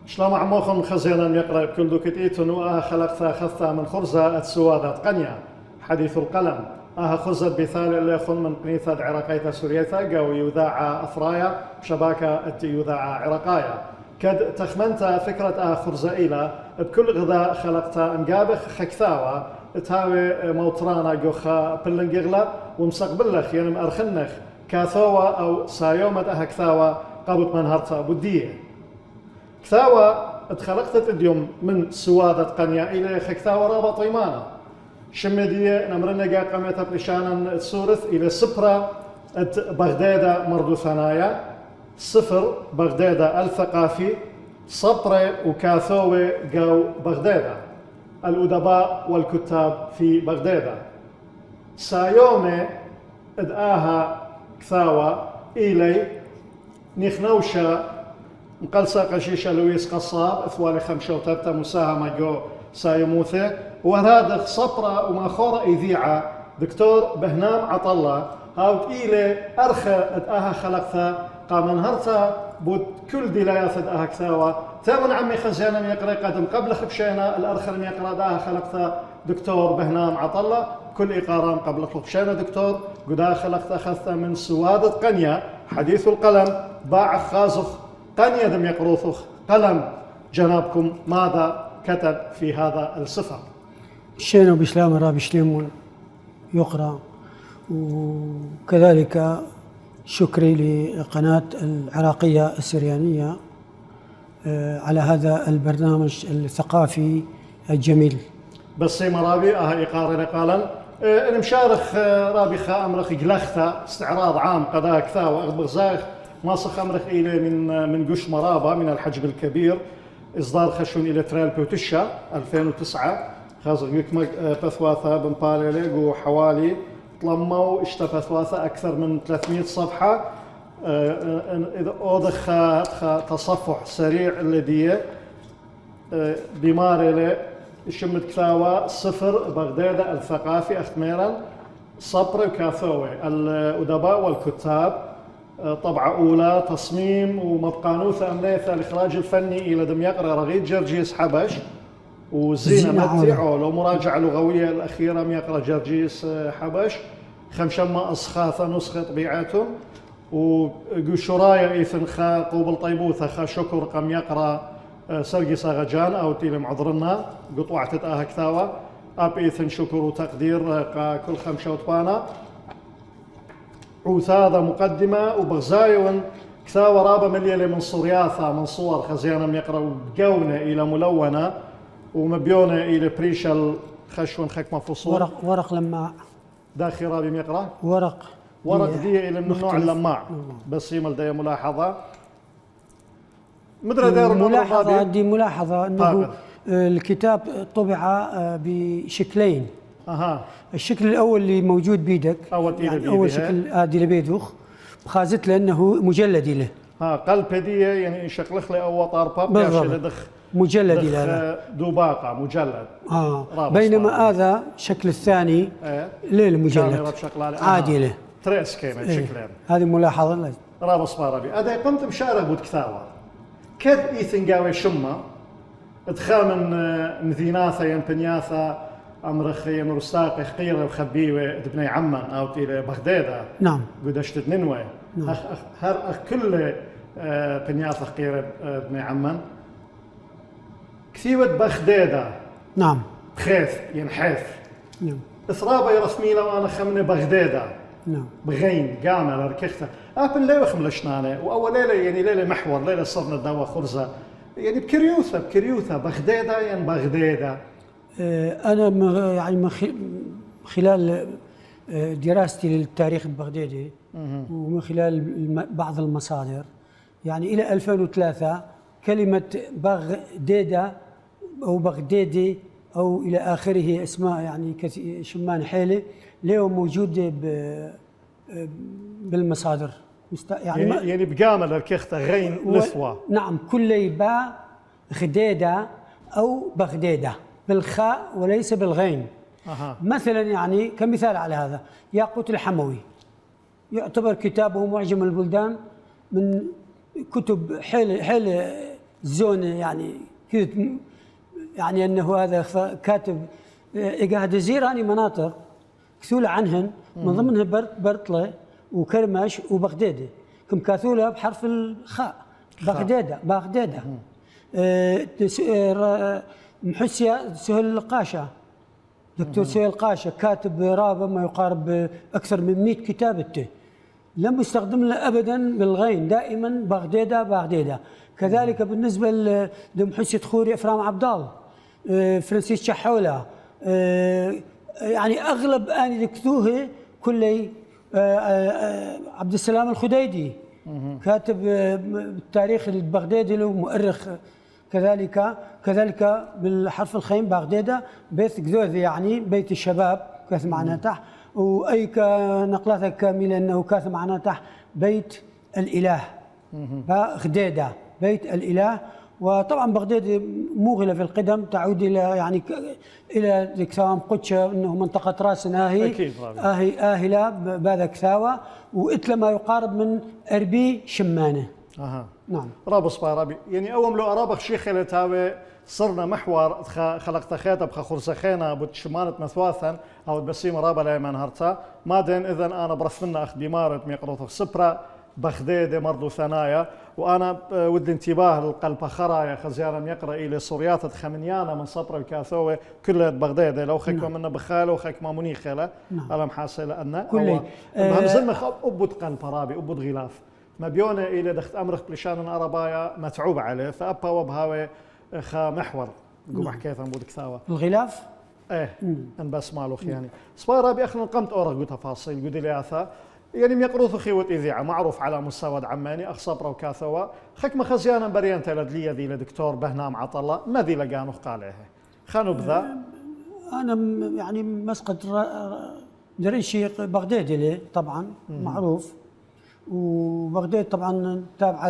شلام عموخم خزينا يقرأ بكل دوكتيتون خلقتا خثا من خرزة السوادة قنيا حديث القلم خرزة بثال اللي يخون من قنيثة عراقية سوريتا قو يذاع أفرايا شباكة يذاع عراقايا كد تخمنت فكرة خرزة إلى بكل غذاء خلقتا مقابخ خكثاوة تهاوي موترانا جوخا بلنجغلا ومسقبلخ يعني مأرخنخ كاثوة أو سايومة كثاوة قابط منهرتا بدية كثاوة اتخلقت اليوم من سوادة قنيا إلى خكثاوة رابط إيمانا شمدية نمرنا جا قميتا بريشانا السورث إلى سبرا بغدادة مردو ثنايا صفر بغدادة الثقافي صبرة وكاثوة جو بغدادة الأدباء والكتاب في بغدادة سايومة ادآها كثاوة إلي نخنوشة مقلصة قشيشة لويس قصاب اثوالي خمشة وتبتا مساهمة جو سايموثة وهذا صبرة وماخورة إذيعة دكتور بهنام عطلة هاوت إلي أرخى ادآها خلقتها قامن هرتا بود كل دلايات ادآها كثاوة ثامن عمي خزيانا يقرأ قدم قبل خبشينا الأرخر يقرأ داها خلقتها دكتور بهنام عطلة كل إقارام قبل خبشينا دكتور قدا خلقت أخذت من سوادة قنيا حديث القلم باع خازخ قنيا دم يقروثخ قلم جنابكم ماذا كتب في هذا السفر شينو بإسلام رابي شليمون يقرأ وكذلك شكري لقناة العراقية السريانية على هذا البرنامج الثقافي الجميل بس مرابي إقارة قالا المشارخ رابي خا أمرخ جلختا استعراض عام قضاء كثا وأغبغ زاخ ماسخ أمرخ إلى من قش مرابة من الحجب الكبير إصدار خشون إلى ترال بوتشا 2009 خازق يكمق بثواثة بمبالي وحوالي طلموا اشتبثواثة أكثر من 300 صفحة إذا أوضخ تصفح سريع الذي بمارلة شمت كثاوة صفر بغدادة الثقافي أختميرا صبر وكاثوة الأدباء والكتاب طبعة أولى تصميم ومبقانوثة أمنيثة الإخراج الفني إلى دم يقرأ رغيد جرجيس حبش وزينة متعول ومراجعة لغوية الأخيرة يقرأ جرجيس حبش خمشما أصخاثة نسخة طبيعتهم وقشرايا إيثن خا قوبل طيبوثة خا شكر قم يقرأ سرقي صاغجان أو تيلم عذرنا قطوعة تتآها كثاوة أب إيثن شكر وتقدير كل خمشة وطبانا وثاذا مقدمة وبغزايون كثاوة رابة مليلة من صورياثة من صور خزيانا يقرأ قونة إلى ملونة ومبيونة إلى بريشل خشون خكمة فصول ورق لماع داخل رابي يقرأ ورق دي إلى من النوع اللماع بس يمل دي ملاحظة مدري دير ملاحظة دي ملاحظة أنه الكتاب طبع بشكلين الشكل الأول اللي موجود بيدك يعني أول شكل آدي لبيدوخ بخازت لأنه مجلدي له قلب هدية يعني شكلخ لي أول طاربا بالضبط مجلدي له دوباقة مجلد بينما هذا الشكل الثاني ليه مجلد عادي له تريس كيما شكلين هذه ملاحظة رابص ماربي هذا قمت مشارك بود كثاوة كذ إيثن قاوي شمة ادخامن مذيناثا ينبنياثا أمرخ يمرستاق خقيرة وخبيوة دبني عمان أو إلى بغدادة نعم قدشت ننوي نعم. أخ كل بنياثا خقيرة دبني عمان كثيوة بغدادة نعم خيث ينحيث نعم إثرابة يرسميلة وأنا خمني بغدادة نعم بغين قامل ركختها أبن ليلة خملشنانة وأول ليلة يعني ليلة محور ليلة صرنا دوا خرزة يعني بكريوثة بغدادة يعني بغدادة أنا يعني من خلال دراستي للتاريخ البغدادي ومن خلال بعض المصادر يعني إلى 2003 كلمة بغدادة أو بغدادي أو إلى آخره اسماء يعني شمان حيلة له موجود بالمصادر يعني بقامل الكختة غين نثوة نعم كل باء غدادة أو بغدادة بالخاء وليس بالغين مثلا يعني كمثال على هذا ياقوت الحموي يعتبر كتابه معجم البلدان من كتب حيل زون يعني كذا، يعني انه هذا كاتب قاعد زيراني مناطق كثولة عنهن، من ضمنها برطلة وكرمش وبغدادة، كم كاثولة بحرف الخاء، بغدادة محسيا سهيل القاشة، دكتور سهيل القاشة كاتب رابع ما يقارب أكثر من 100 كتابته، لم يستخدم له أبدا بالغين، دائما بغدادة. كذلك بالنسبة لمحسية خوري إفرام عبدال، فرانسيس شحولة، يعني أغلب أني ذكثوه كلي، عبد السلام الخديدي كاتب التاريخ البغدادي له مؤرخ، كذلك بالحرف الخيم بغدادة بيت قذوذي يعني بيت الشباب كاتب معنا تحت، وأي نقلاتها كاملة أنه كاتب معنا تحت بيت الإله بغدادة، بيت الإله. وطبعا بغداد موغلة في القدم، تعود إلى يعني إلى كسام قدشة، أنه منطقة راس آهلة بهذا كثاوة، وإتلا ما يقارب من أربي شمانة. نعم. رابو صبارابي يعني أول لو أرابخ شيخ لتاوي صرنا محور خلقت خيطة بخ خرسخينا بتشمانة مثواثا أو بسيم رابا لايمان هرتا مادن إذن أنا برثنا أخ بمارة ميقروث سبرا بغداد مرضو ثنايا، وأنا ودي انتباه للقلب خرايا خزيانا يقرأ إلى سوريات خمنيانا من صبرا الكاثوة كلها بغداد، لو خيكم منا بخاله وخيكم منيخلة ألم حاصل أن كلي بهمزلنا أبود قلب رابي أبود غلاف ما بيونه إلى دخت أمرخ بلشان أربايا متعوب عليه، فأبا وبهاوي خا محور قوم حكيت عن بود كثاوة الغلاف أن بس مالوخ يعني صبارا بأخنا قمت أورق تفاصيل قد لي آثا يعني ميقروث خيوة إذاعة معروف على مستوى عماني أخصبرا وكاثوا خك مخزيانا بريان تلدلية ذي لدكتور بهنام عطلة ما ذي لقانو قاليه خانوا بذا. أنا يعني مسقط دريشي بغداد لي طبعا معروف، وبغداد طبعا تابعة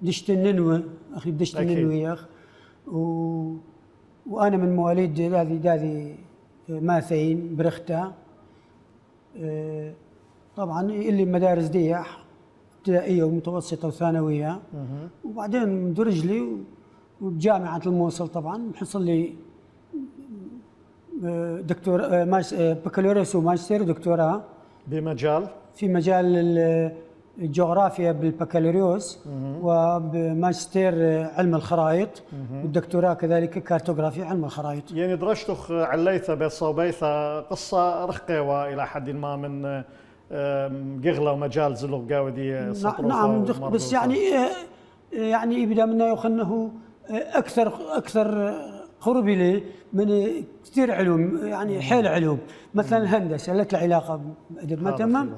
لدشت الننوى أخي دشت الننوى يا أخ، وأنا من مواليد داذي ماثين برختا، طبعا اللي مدارس دياح ابتدائيه ومتوسطه وثانويه، وبعدين درج لي وبجامعه الموصل طبعا حصل لي دكتور بكالوريوس وماجستير ودكتوراه في مجال الجغرافيا بالبكالوريوس، وبماجستير علم الخرائط، والدكتوراه كذلك كارتوغرافي علم الخرائط. يعني درجتك عليثة بصوبيثة قصة رقيوة إلى حد ما من قغلة ومجال زلوغ قاودي. نعم بس يعني يبدأ منه يخنه أكثر قربي لي من كثير علوم، يعني حيل علوم، مثلا الهندسة لك علاقة بأدب ما تمام.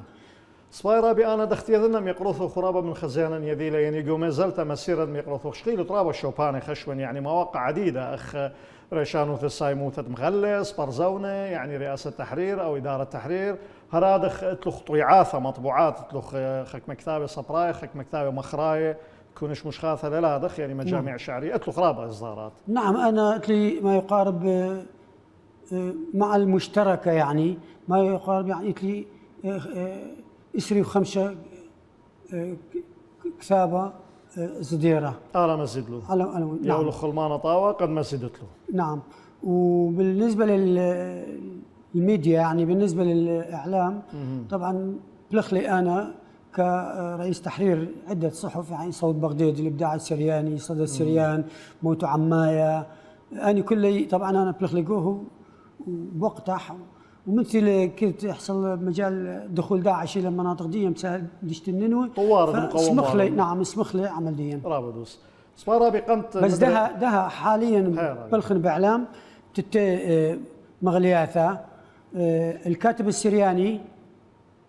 صبايرة بأنا دختي ذنا ميقروثو خرابة من خزانا يذيلا يعني قوم زلت مسيرة ميقروثو شقيل ترابة شوباني خشون يعني مواقع عديدة أخ ريشانوث السايموثة مغلس برزونة يعني رئاسة تحرير أو إدارة تحرير هرادخ اتلخ طيعاثة مطبوعات اتلخ خك مكتابة صبراي خك مكتابة مخراي كونش مشخاثة للادخ يعني مجامع شعرية اتلخ رابة إصدارات. نعم أنا اتلي ما يقارب مع المشتركة يعني ما يقارب يعني اتلي إسري وخمسة كتابة زديرة. أنا مزيد له. نعم. يقول خلمان طاوة قد مزيدت له. نعم. وبالنسبة للميديا يعني بالنسبة للإعلام طبعا بلخلي أنا كرئيس تحرير عدة صحف يعني صوت بغداد، الإبداع السرياني، صدى السريان، موت عماية، أنا كلي طبعا أنا بلخلقوه بوقتها، ومثل كنت يحصل مجال دخول داعش الى المناطق دي مساعد دشت الننوى طوارد المقاومه نعم اسمح لي عمليا رابدوس صبارة قمت بس ده حاليا بلخن باعلام مغلياثا الكاتب السرياني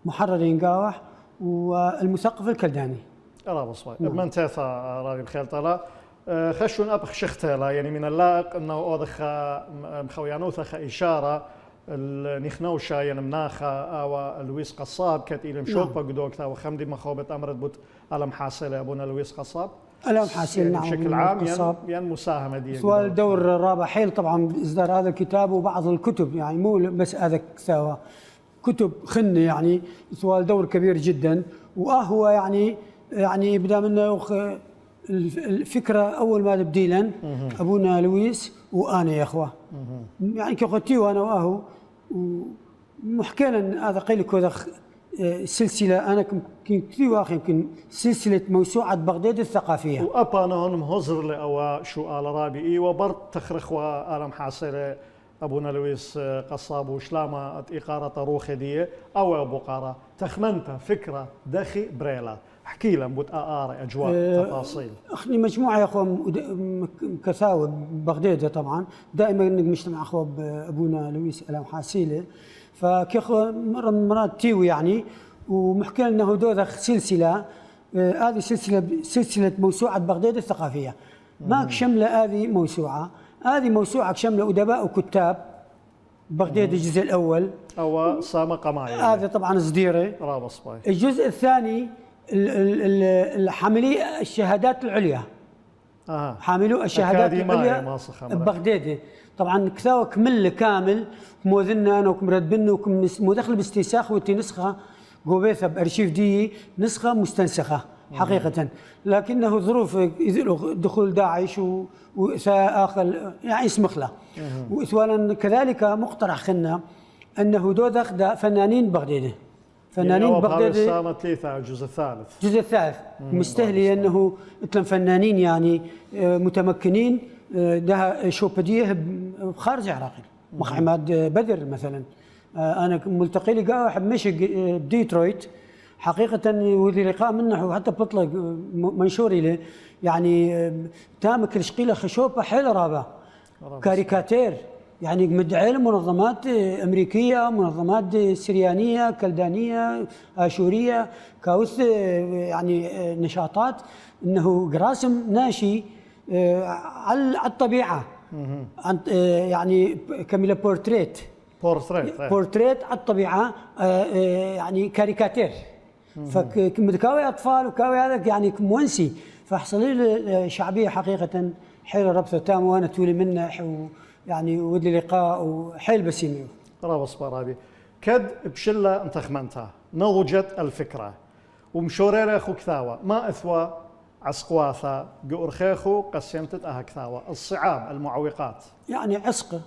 محرر ينقاوح والمثقف الكلداني رابص من تاثا راغب الخيل طلا خشون ابخ شختلا يعني من اللائق انه اوضخ مخويانوثخ اشاره النخنوشا ينمناخا او لويس قصاب كتيل مشوبا قدوكتا وخمدي مخوبه امرت بوت الم حاصله ابونا لويس قصاب الم حاصل يعني نعم بشكل عام يعني مساهمه دي سؤال دور رابع حيل طبعا اصدار هذا الكتاب وبعض الكتب يعني مو بس هذا سوا كتب خنه يعني سؤال دور كبير جدا وهو يعني يعني بدا منه الفكرة أول ما بديلا أبونا لويس وأنا يا أخوة يعني كأخوتي وأنا وأهو ومحكينا هذا قيل كذا سلسلة أنا كنت واخي يمكن سلسلة موسوعة بغداد الثقافية وأبانا هون مهزر لأوا شو آل رابي وبرت تخرخ وآلم حاصلة أبونا لويس قصاب وشلامة إقارة روخي دي أو أبو قارة تخمنت فكرة دخي بريلا احكي لهم بوت آر أجواء تفاصيل أخني مجموعة يا أخوة كثاوة بغداد طبعا دائما مجتمع أخوة أبونا لويس ألام حاسيلة فكأخوة مرة من مرات تيوي يعني ومحكي لنا هدوذا سلسلة هذه سلسلة موسوعة بغداد الثقافية ما شملة هذه موسوعة شملة أدباء وكتاب بغداد الجزء الأول أو سامة قماية هذا طبعا صديري رابص باي الجزء الثاني حاملي الشهادات العليا حاملوا الشهادات العليا ببغداد طبعا كثاوة كمل كامل موذنا انا وكمرد بن ومدخل باستنساخ وتي نسخه قوبيثه بارشيف دي نسخه مستنسخه حقيقه لكنه ظروف دخول داعش وآخر يعني اسمخ له واثوالا كذلك مقترح خلنا انه دودخ فنانين بغداد فنانين بغداد الجزء الثالث مستهلي انه مثل فنانين يعني متمكنين ده شوبديه خارج العراق مخ عماد بدر مثلا انا ملتقي لقاء واحد مشي بديترويت حقيقه وذي لقاء منه وحتى بطلق منشور له يعني تامك الشقيله خشوبه حيل رابه كاريكاتير يعني مدعي منظمات امريكيه منظمات سريانيه كلدانيه اشوريه كاوث يعني نشاطات انه قراسم ناشي على الطبيعه يعني كميلا بورتريت على الطبيعه يعني كاريكاتير فكاوي اطفال وكاوي هذا يعني مونسي فحصل لي شعبيه حقيقه حيل ربطه تام وانا تولي منه يعني ودي لقاء وحيل بسيمي رابص برابي كد بشله انت خمنتها نضجت الفكره ومشورير اخو كثاوه ما اثوى عسقواثا قورخيخو قسمتت كثاوه الصعاب المعوقات يعني عسقه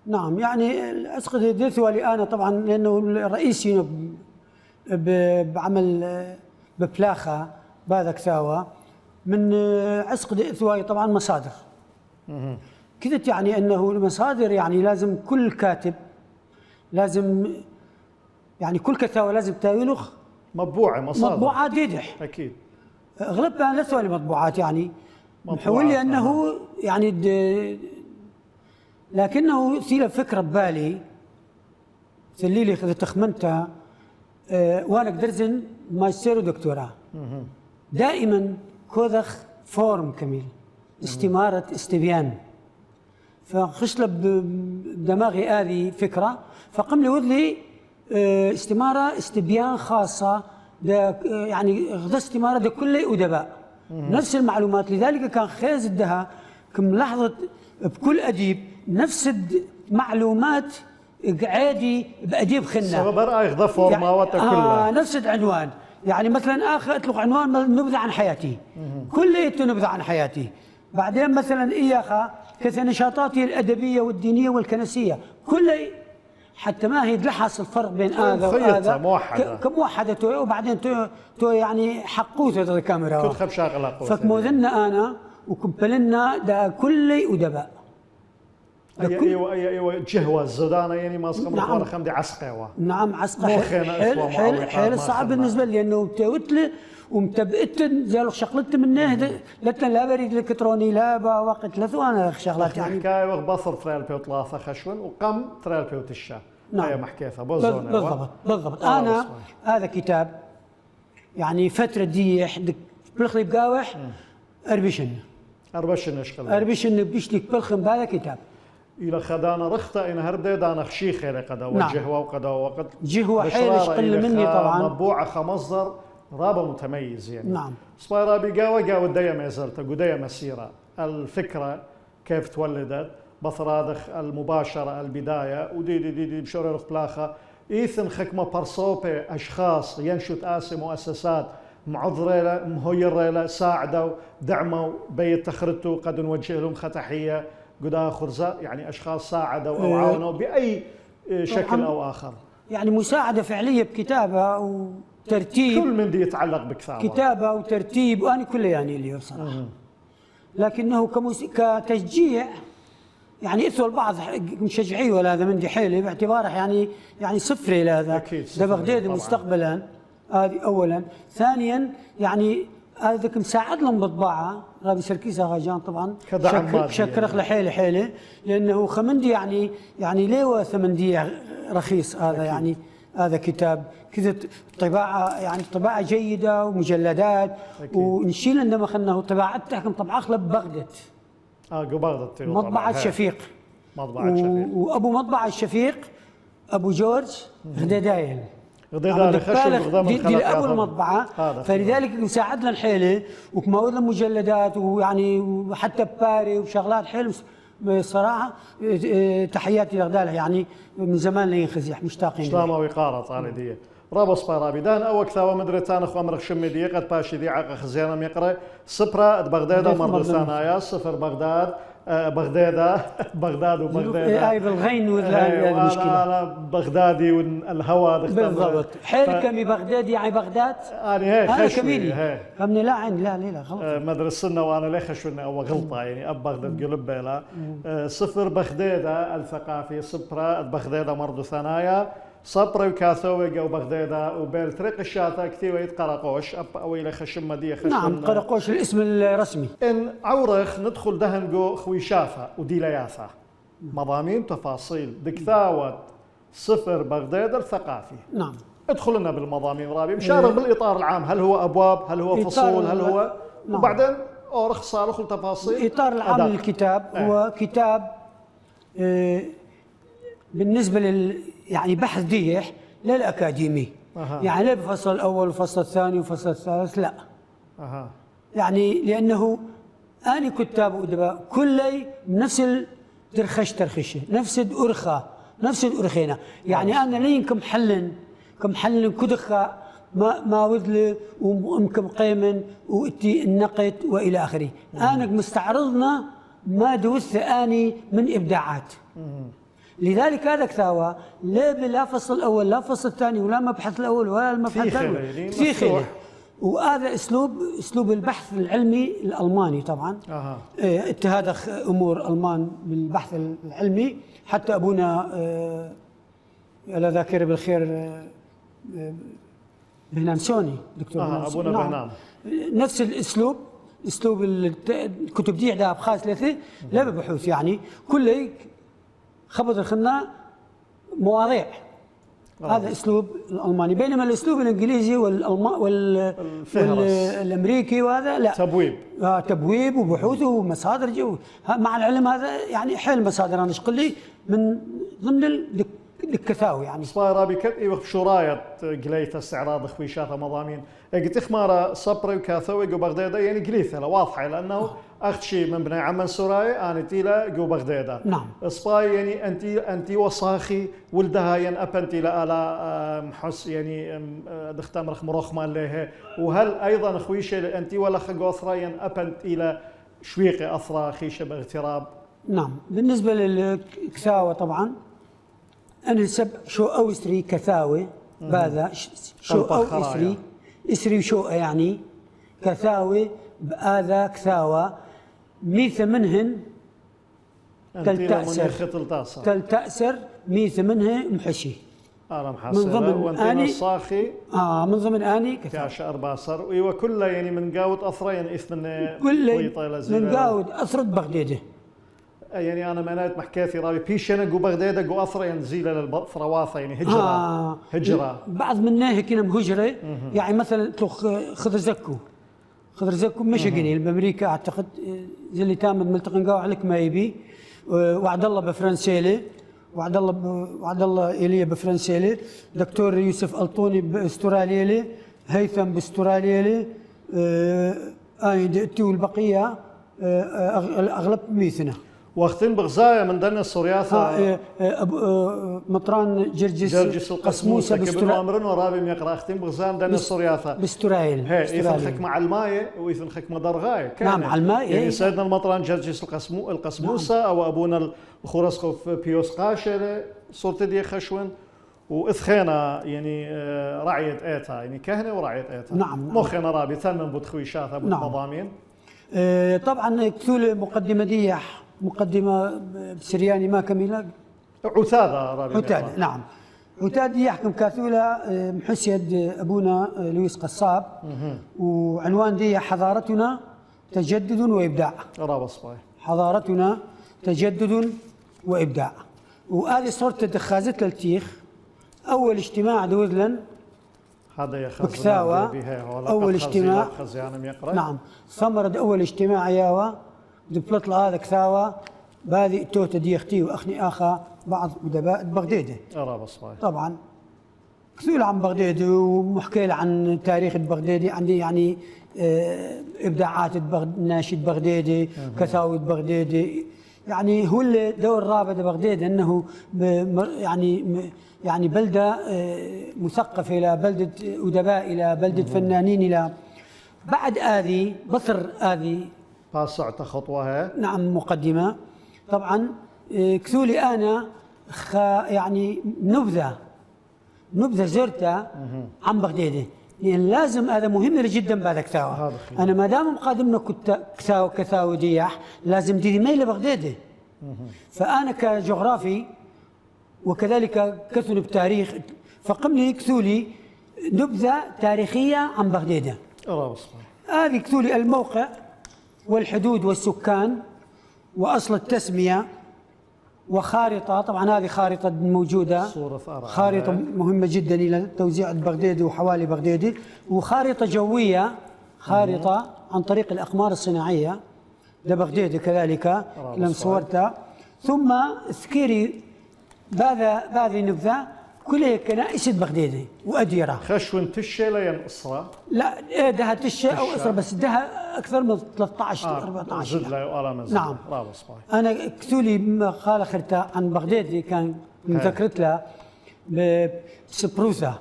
نعم يعني العسقه ديثوا لي انا طبعا لانه الرئيسي بعمل ببلاخه بهذا كثاوه من عسق ديثوا طبعا مصادر كذا يعني انه المصادر يعني لازم كل كاتب لازم يعني كل كثاوه لازم تاويلخ مطبوعه ديدح اكيد اغلبها لسه مطبوعات يعني محول لي انه يعني لكنه ثيل فكره ببالي ثليلي اذا تخمنتها وانا قدرزن ماجستير ودكتوراه دائما كوذخ فورم كميل استماره استبيان فخش له بدماغي هذه فكره فقم لي وذلي استماره استبيان خاصه يعني غدا استماره ده كله ادباء نفس المعلومات لذلك كان خيز الدها كم لحظه بكل اديب نفس المعلومات عادي باديب خنه سبب رايك ضف فورماوات كلها نفس العنوان يعني مثلا اطلق عنوان نبذه عن حياتي كله نبذه عن حياتي بعدين مثلا اياخا كثر نشاطاتي الادبيه والدينيه والكنسيه كله حتى ما هي لحظ الفرق بين هذا وهذا كموحده وبعدين تو يعني حقوته الكاميرا كنت خب شاغله فكموذنا انا وكمبلنا ده كله ادباء ايوه جهوه الزدانه يعني ما اسقم نعم. خمدي عسقه نعم عسقه حيل صعب بالنسبه لي انه بتوتل ومتبئت زي شغلت منه لتن لا بريد الكتروني لا وقت لا ثواني شغلات يعني حكايه وبصر تريل بيو ثلاثه خشون وقم تريل بيو تشا نعم هي محكيتها بالضبط انا هذا كتاب يعني فتره دي بلخلي بقاوح اربشن بيشتك بلخم بهذا كتاب إلى خدانا رخطة إن هربدي دانا خشيخة لقدا وجهوة وقدا وقد جهوة حيل قل مني طبعا مطبوعة خمصدر رابا متميز يعني نعم صبايرا بقاوة الدية ميزرتا قدية مسيرة الفكرة كيف تولدت بثرادخ المباشرة البداية ودي بشورة بلاخة إيثن خكمة برصوبة أشخاص ينشط آسي مؤسسات معذرة مهيرة ساعدوا دعموا بيت تخرتوا قد نوجه لهم تحية قد خرزة يعني أشخاص ساعدوا أو عاونوا بأي شكل أو آخر. يعني مساعدة فعلية بكتابة وترتيب، كل من دي يتعلق بكتابة، كتابة وترتيب، وأنا كله يعني اللي بصراحة. لكنه كتشجيع يعني اثوا البعض مشجعيه ولا هذا من دي حيله باعتباره يعني صفري لهذا ده بغداد مستقبلا. هذه اولا. ثانيا يعني هذاك مساعد لهم بالطباعه رابي سركيس غاجان طبعا شكرخ لحيله حيله لانه خمندي يعني ليه ثمندي رخيص هذا. يعني هذا كتاب كذا طباعه يعني طباعه جيده ومجلدات. ونشيل عندما خلناه طباعه تحكم طبعه اغلب بغداد. بغداد مطبعة شفيق. مطبعة شفيق. وابو مطبعة الشفيق ابو جورج غدادايل. غدادايل خشب دي ابو المطبعة. فلذلك مساعد لنا حيله وكما لنا مجلدات ويعني وحتى باري وشغلات حيل بصراحة. تحياتي لغداله يعني من زمان لا ينخزح مشتاقين. سلامة وقارة طالدية. رابص بارابيدان او كثاوى مدرتان اخو امرخ شمديه قد باشي ذي عق خزيانه يقرا صفرة بغداد مرض ثانايا صفر بغداد بغداد وبغداد اي بالغين وذا المشكله. انا بغدادي والهوى بالضبط. حيل كمي بغداد يعني بغداد انا هيك خشوي فهمني. لا عندي لا غلط مدرسنا وانا ليه خشوني او غلطه يعني اب بغداد قلب لا صفر بغداد الثقافي صفرة بغداد مرض ثانايا صبرا وكاثوي جو بغدادا وبال طريق الشاطئ كثير يتقرقوش او الى خشم مديه خشم. نعم قرقوش الاسم الرسمي. ان عورخ ندخل دهنجو خويشافه وديلياثه مضامين تفاصيل دكثاوة صفر بغداد الثقافي. نعم ادخل لنا بالمضامين رابي مشارك بالاطار العام هل هو ابواب هل هو فصول هل هو نعم. وبعدين اورخ صار ادخل تفاصيل. الاطار العام للكتاب هو كتاب بالنسبه يعني بحث ديح للأكاديمي. يعني لا بفصل الأول والفصل الثاني والفصل الثالث لا. يعني لأنه أنا كتاب أدباء كلي نفس ترخشه نفس الأرخة نفس الأرخينة. يعني أنا لين كم حلن كدخة ما وذل ومكم قيمن وإتي النقد وإلى آخره. أنا مستعرضنا ما دوث أني من إبداعات. لذلك هذا كثاوى لا فصل الاول لا فصل الثاني ولا المبحث الاول ولا المبحث الثاني في خير. وهذا اسلوب البحث العلمي الالماني طبعا. اتهاد امور المان بالبحث العلمي حتى ابونا الله ذاكر بالخير بهنام سوني دكتور ابونا نعم. بهنام نفس اسلوب الكتب دي عندها ابحاث ثلاثه لا ببحوث يعني كله خبط الخنا مواضيع. هذا اسلوب الالماني بينما الاسلوب الانجليزي والامريكي وهذا لا تبويب وبحوث ومصادر جو مع العلم. هذا يعني حيل مصادر انا شقلي من ضمن الكثاوي يعني صايره بكتئي وشرايط قليت استعراض خويشاته مضامين قلت اخماره صبري وكاثوي جو بغداد يعني قليثه واضحه لانه اخذ شيء من بني عمان سوراي انا تيلا جو بغداد. نعم صباي يعني انت وصاخي ولدها ين ابنتي لا محس يعني دختم مروخ مال له وهل ايضا خويشه انت ولا خقوثرا ين ابنت الى شويقي اثرا خيشه باغتراب. نعم بالنسبه للكثاوه طبعا أنا شو أوسري كثاوي بهذا شو أو إسري وشو يعني كثاوي بهذا كثاوة ميث منهن تلتأسر ميث منه محشي. أنا محاسبة وانتين الصاخي من ضمن آني كاش أرباصر وكله يعني من قاود أثرين إثمن كله من قاود أثرد بغداده. يعني انا منات محكاثي رابي بيشنا جو بغداد جو اثرا ينزيل للفرواثه يعني هجره بعض منا هيك هجره يعني مثلا خضر زكو مش قني بامريكا اعتقد زي اللي تامد ملتقن قاو عليك ما يبي وعد الله بفرنسيلي وعد الله ايليا بفرنسيلي دكتور يوسف الطوني باستراليلي هيثم باستراليلي اني والبقيه اغلب ميثنا. وقتين بغزايا من دنا السورياثة مطران جرجس القسموسة كبن أمرن ورابي يقرأ أختين بغزايا من دنا السورياثة بسترايل هي إذن حكمة على الماء وإذن حكمة درغاية نعم على الماء يعني سيدنا المطران جرجس القسموسة نعم. أو أبونا الخورسخوف بيوس قاشة صورة دي خشون وإثخينا يعني رعية إيتا يعني كهنة ورعية إيتا نعم مخنا رابي ثمن بتخويشات أبو نعم. المضامين طبعا كثول مقدمة ديح مقدمة سرياني ما كملة عتادة رابي عتادة نعم عتادة يحكم كاثولة محسيد أبونا لويس قصاب وعنوان دي حضارتنا تجدد وإبداع حضارتنا تجدد وإبداع وهذه صورة دخازت للتيخ أول اجتماع دوزلن هذا بكثاوة أول اجتماع نعم ثمرة أول اجتماع ياوا دبلط هذا كثاوة بهذه التوتة دي اختي واخني اخا بعض ادباء بغدادة طبعا كثير عن بغدادة ومحكي عن تاريخ بغدادة عندي يعني ابداعات ناشد بغدادة كثاوة بغدادة يعني هو الدور الرابع بغدادة انه يعني بلدة مثقفة إلى بلدة أدباء إلى بلدة فنانين إلى بعد هذه بصر هذه صعت خطوة نعم مقدمة طبعا كثولي أنا يعني نبذة زرتها عن بغدادة لأن لازم هذا مهم جدا بعد كثاوة أنا ما دام مقدمنا كثاوة دياح لازم دي ميل لبغدادة فأنا كجغرافي وكذلك كثن بتاريخ فقم لي كثولي نبذة تاريخية عن بغدادة هذه كثولي الموقع والحدود والسكان وأصل التسمية وخارطة طبعا هذه خارطة موجودة خارطة مهمة جدا إلى توزيع بغدادة وحوالي بغدادة وخارطة جوية خارطة عن طريق الأقمار الصناعية لبغدادة كذلك لما صورتها ثم سكيري هذه النبذة كلها كنائس بغدادة وأديرة خشون تشة لين أسرة لا دها تشة أو أسرة بس دها أكثر من 13 14 زد لا نعم أنا كثولي مقالة خرتها عن بغدادة كان مذكرت لها بسبروثة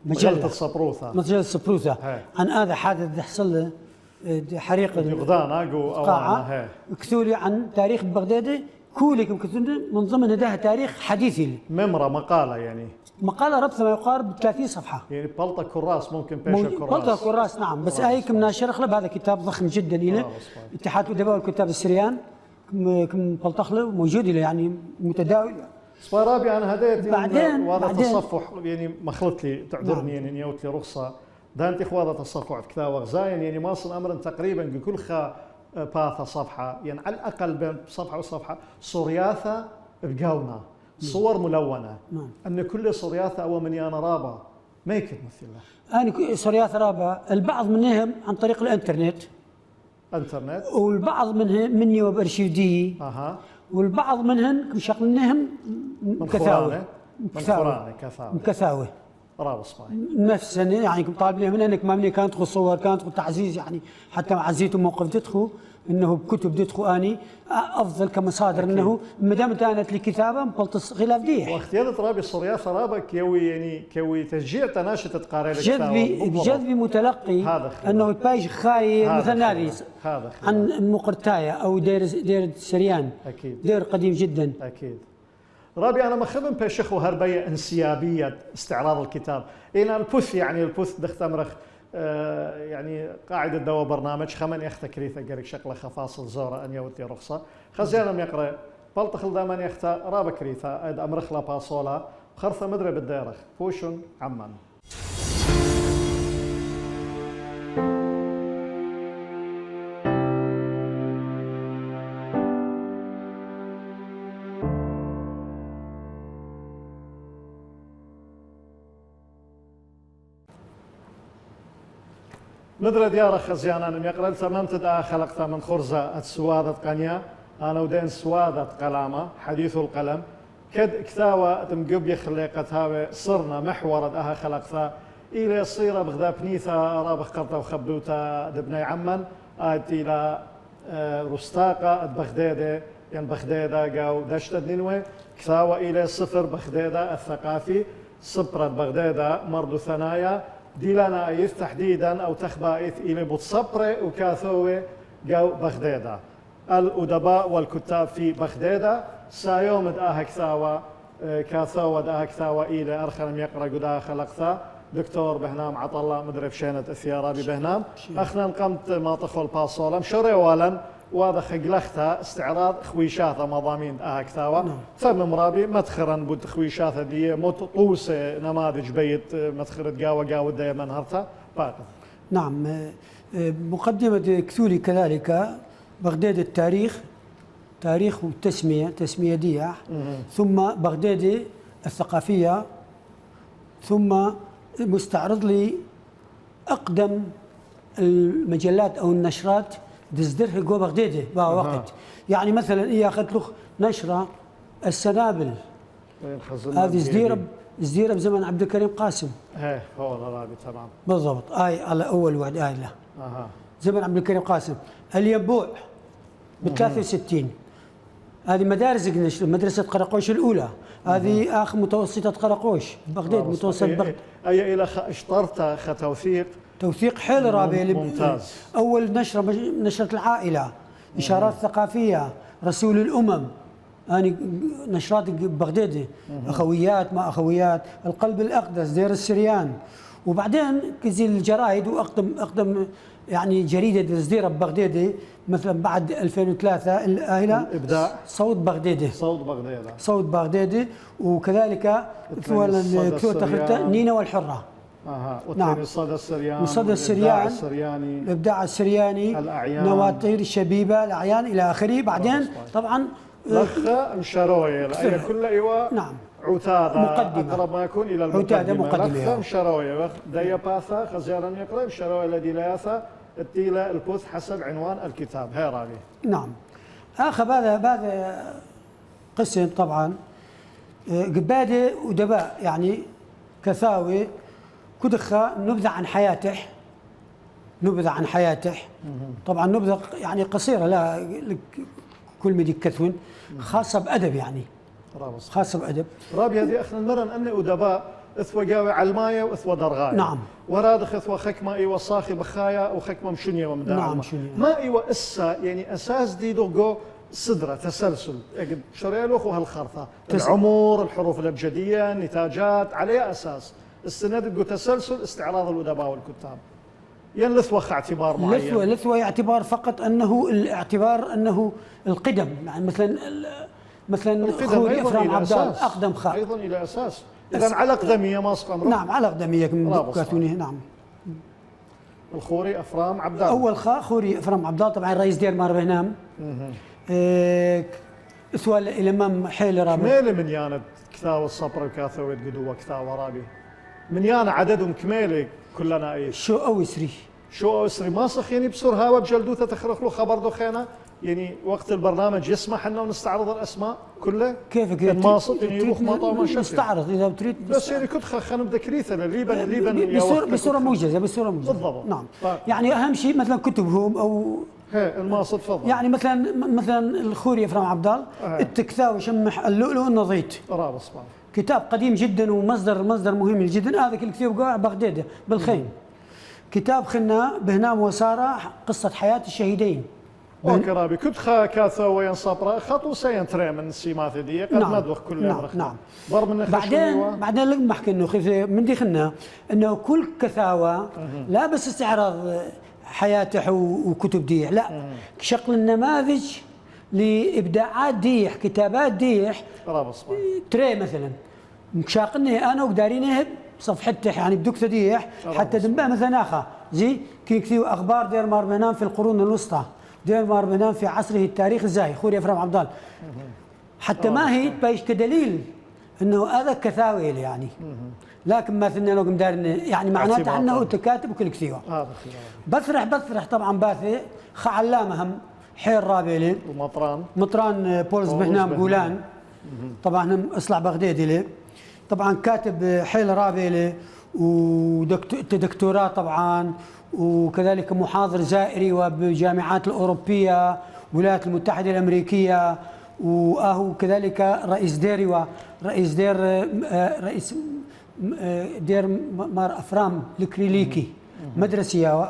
مجلة سبروثة عن هذا حادث حصل له حريق القاعة كثولي عن تاريخ بغدادة كولكم كثير من ضمن هذا تاريخ حديثي ممرة مقالة يعني مقالة ربط ما يقارب 30 صفحة يعني بلطة كراس ممكن بيشة كراس بلطة كراس نعم بس هيك مناشر اغلب هذا كتاب ضخم جدا إلى اتحاد الأدباء والكتاب السريان كم بلطخله موجود له يعني متداول رابي أنا هديت بعدين وهذا تصفح يعني مخلط لي تعذرني يعني نيوت لي رخصة دانتي هذا تصفح في كتاب غزاين يعني ماصل أمرا تقريبا بكل باثة صفحة يعني على الأقل بين صفحة وصفحة صورياثة بقاونا صور ملونة أن كل صورياثة أو مني أنا رابع ما يكتمثل له أنا صورياثة رابع البعض منهم عن طريق الإنترنت والبعض منهم مني وبأرشيفدي والبعض منهم مشغلنهم كثاوة نفس يعني طالبين من انك ما كانت تدخل صور كانت تدخل تعزيز يعني حتى مع عزيته موقف تدخل انه بكتب تدخل اني افضل كمصادر انه ما دام كانت الكتابه مبلطس غلاف ديح واختيار رابي الصرياف رابك كوي يعني كوي تشجيع تناشط تقارير جذبي متلقي انه البايج خاي مثلا هذه عن مقرتايه او دير سريان اكيد دير قديم جدا اكيد رابي أنا مخدم بشخ وهربية انسيابية استعراض الكتاب إلى البث يعني البث دخت أمرخ يعني قاعدة دوا برنامج خمن يخت كريثة قريك شكله خفاصل زورة أن يوتي رخصة خزيانم يقرأ بلطخل دامان يختا رابا كريثة أد أمرخ لا باصولا خرثة مدري بالديرخ فوشن عمان مدري ديار خزيان أنا يقرأ تممت دا خلقت من خرزة السوادة قنيا أنا ودين سوادة قلامة حديث القلم كد كتاوة تمقب يخلقتها صرنا محور أها خلقتها إلى صيرة بغدا بنيثة رابخ قرطة وخبدوتا دبني عمان آت إلى رستاقة بغدادة يعني بغداد قاو دشت نينوي كثاوة إلى صفر بغداد الثقافي صبرة بغداد مرض ثنايا ديلانا أيث تحديدا أو تخبائث إلى بتصبرة وكاثوة قاو بغداد الأدباء والكتاب في بغداد سايوم داها كثاوة كاثوة داها كثاوة إلى أرخلم يقرأ قداها خلقثا دكتور بهنام عطلة مدري بشينة الثيارة ببهنام أخنا نقمت ما تخل باصولا مشري والا واضح خجلختها استعراض خويشاثة مضامين كثاوة ثم مرابي مدخرا بود خويشاثة دي طوس نماذج بيت مدخرة قاوة دايما هرتها باقي. نعم مقدمة كثولي كذلك بغداد التاريخ تاريخ تسمية دياح ثم بغداد الثقافية ثم مستعرض لي أقدم المجلات أو النشرات دزدرها جو بغداد بها وقت يعني مثلا إيه أخذت له نشرة السنابل هذه زديرة بزمن عبد الكريم قاسم ايه هو الرابي تمام بالضبط على أول واحد له زمن عبد الكريم قاسم الينبوع ب 63 هذه مدارس النشر مدرسة قرقوش الأولى هذه آخر متوسطة قرقوش بغداد متوسط بغداد أي إلى اشترط توثيق حيل رابع ممتاز أول نشرة العائلة إشارات ثقافية رسول الأمم يعني نشرات بغداد أخويات ما أخويات القلب الأقدس دير السريان وبعدين كزي الجرائد وأقدم يعني جريدة صديرة ببغداد مثلا بعد 2003 الإبداع صوت بغداد وكذلك نينا والحرة نعم صدى السريان الإبداع السرياني نواطير الشبيبة الأعيان إلى آخره بعدين طبعا لخ مشروية كل إيواء نعم عتادة مقدمة أقرب ما يكون إلى المقدمة مقدمة لخ مشروية دايا باثا خزيارا يقرأ مشروية الذي لا يثا التيلة البوث حسب عنوان الكتاب هاي راقي نعم آخر هذا قسم طبعا قبادة ودباء يعني كثاوي كدخة نبذة عن حياته طبعا نبذة يعني قصيرة لا كل مدي كثون خاصة بأدب يعني خاصة بأدب رابي هذه أخنا المرن أن أدباء إثوى جاوي علماية وإثوى درغاية نعم ورادخ إثوى خكمة إيوة صاخي بخايا وخكمة مشنية ومداعمة نعم شنية. ما إيوة إسا يعني أساس دي دوغو صدرة تسلسل شريالوخ وهالخرطة العمر الحروف الأبجدية النتاجات عليها أساس السند تسلسل استعراض الأدباء والكتاب لثوة اعتبار معين لثوة اعتبار فقط أنه القدم يعني مثلا خوري إفرام عبدال أقدم خاء أيضا إلى أساس إذا على أقدمية ما أسقم نعم على أقدمية كاتوني نعم الخوري إفرام عبدال أول خاء خوري إفرام عبدال طبعا رئيس دير مار بهنام سؤال الإمام حيل رابي كميلة من يانا كثاوة الصبر وكاثوة قدوة كثاوة رابي من يانا عددهم كميلة كلنا أي شو أوسري ما صخ يعني بسور هاوة بجلدوثة تخرق له خبر دخينة يعني وقت البرنامج يسمح لنا نستعرض الأسماء كلها كيف الماصد يعني يروح مطعم ما نستعرض إذا بتريد بس يعني كنت خلنا بدك ريثة ليبن بصورة موجزة بالضبط نعم يعني أهم شيء مثلا كتبهم أو الماصد فضل يعني مثلا الخوري إفرام عبدال التكثاوي شمح اللؤلؤ النضيط كتاب قديم جدا ومصدر مهم جدا هذا كل كتاب قاع بغداد بالخيم كتاب خنا بهنام وسارة قصة حياة الشهيدين وكرابي كنت كاثا وين صبرا خطو سينتري من السيمات دي قد ندوخ كل نعم ضرب من بعدين لما حكي انه من دخلنا انه كل كثاوة لا بس استعراض حياته وكتب ديح لا شكل النماذج لابداعات ديح كتابات ديح تري مثلا مشاقني انا وقدارينه صفحته يعني بدك تديح حتى دنبه مثلا اخا زي كي كثير اخبار دير مار بهنام في القرون الوسطى دير مار بهنام في عصره التاريخ الزاهي خوري افرام عبدال حتى ما هي بايش كدليل انه هذا كثاوي يعني لكن مثلنا لو قمدارنا يعني معناته انه تكاتب وكل كثير بثرح طبعا باثي خعلامه هم حير رابيلي ومطران بولز بهنام قولان طبعا اصلع بغدادي لي طبعا كاتب حيل رابيلي ودكتوراه طبعا وكذلك محاضر زائري وبجامعات الأوروبية الولايات المتحدة الأمريكية وآهو كذلك رئيس دير ورئيس دير رئيس دير مار أفرام الكريليكي مدرسة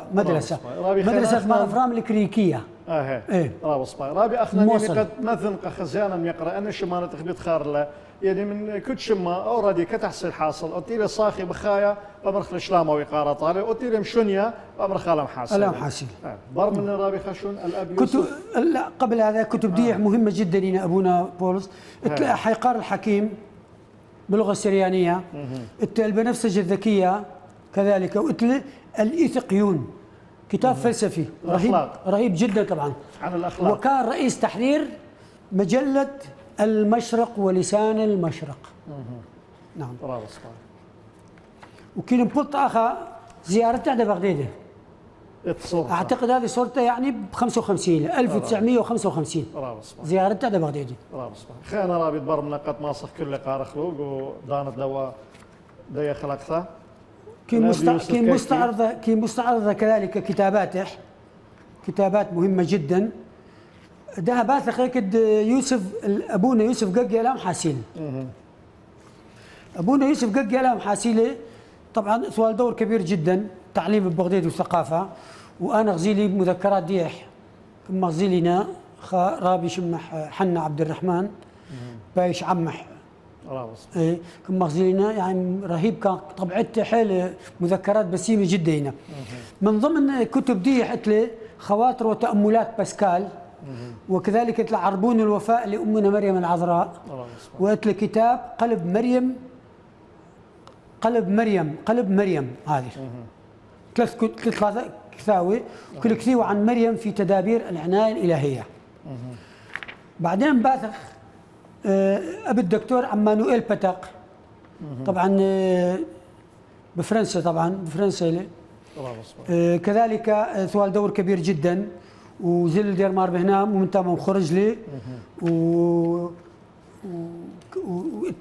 مار أفرام الكريليكية ايه رابي اخنا قد مثل خزانا يقرا انا شمانه تخبيط خارله يعني من كنت شما اوريدي كتحصيل حاصل اوتيلي صاخي بخايا بمرخ الشلامه ويقاره طالع اوتيلي مشونيا بمرخ لام حاسل لام حاسل بر من رابي خشون الاب كتب لا قبل هذا كتب ديع مهمه جدا لنا ابونا بولس حيقار الحكيم باللغه السريانيه البنفسجه الذكيه كذلك الايثقيون كتاب فلسفي رهيب جدا طبعا عن الاخلاق، وكان رئيس تحرير مجله المشرق ولسان المشرق. نعم. وكان بقلت اخا زيارته على بغداد. اعتقد هذه صورته يعني ب 55 1955 زيارته على بغداد. خينا رابط برمنقة ماسخ كل قار خلوق ودانت دواء دي خلقتها. كي مستعرضة كذلك كتاباته، كتابات مهمة جدا. ده باثق هيك يوسف ابونا يوسف ققي لام حاسيل. ابونا يوسف ققي لام حاسيله طبعا سوال دور كبير جدا تعليم ببغداد والثقافة، وانا غزيلي مذكرات ديح كما غزيلينا رابي شمح حنا عبد الرحمن بايش عمح ايه كما غزيلينا يعني رهيب كان طبعته حيل مذكرات بسيمه جدا هنا. من ضمن كتب دي حتلي خواطر وتاملات باسكال، وكذلك اتلى عربون الوفاء لامنا مريم العذراء، واتلى كتاب قلب مريم هذه ثلاث كثاوي كل كثيوة عن مريم في تدابير العناية الإلهية. بعدين باثخ أبي الدكتور عمانوئيل باتاق طبعا بفرنسا، كذلك ثوال دور كبير جدا وزل دير مار بهنام ومن تمام خرج لي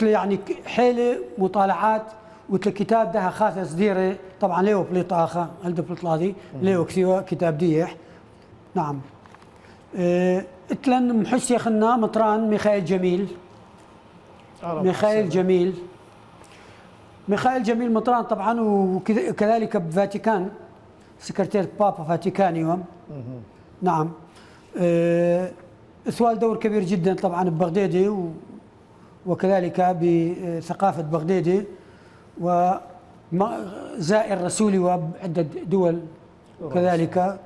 يعني حيلة مطالعات والكتاب ده خاص ديري طبعا ليو بليطاخه هلد بليطلادي ليو كثيوة كتاب ديح. نعم. اتلن محس يخنا مطران ميخائيل جميل مطران طبعا، وكذلك بفاتيكان سكرتير بابا فاتيكانيوم. نعم. ثوال دور كبير جدا طبعا ببغدادي وكذلك بثقافة بغدادي، وزائر رسولي وعدة دول كذلك.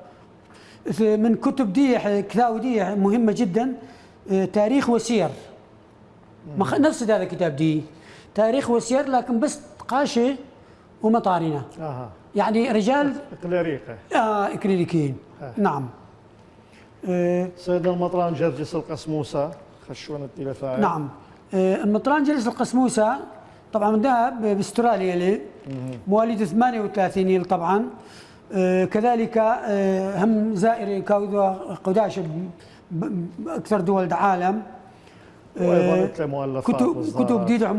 من كتب دي كتاب دي مهمة جدا تاريخ وسير، نفس هذا الكتاب دي تاريخ وسير لكن بس قاشة ومطارنة يعني رجال إكليريكيين. نعم. سيدنا المطران جرجس القسموسة خشونة التلفاعل. نعم. المطران جرجس القسموسة طبعا ده باستراليا مواليد 38 طبعا. كذلك هم زائر قداش باكثر دول العالم. كتب ديدح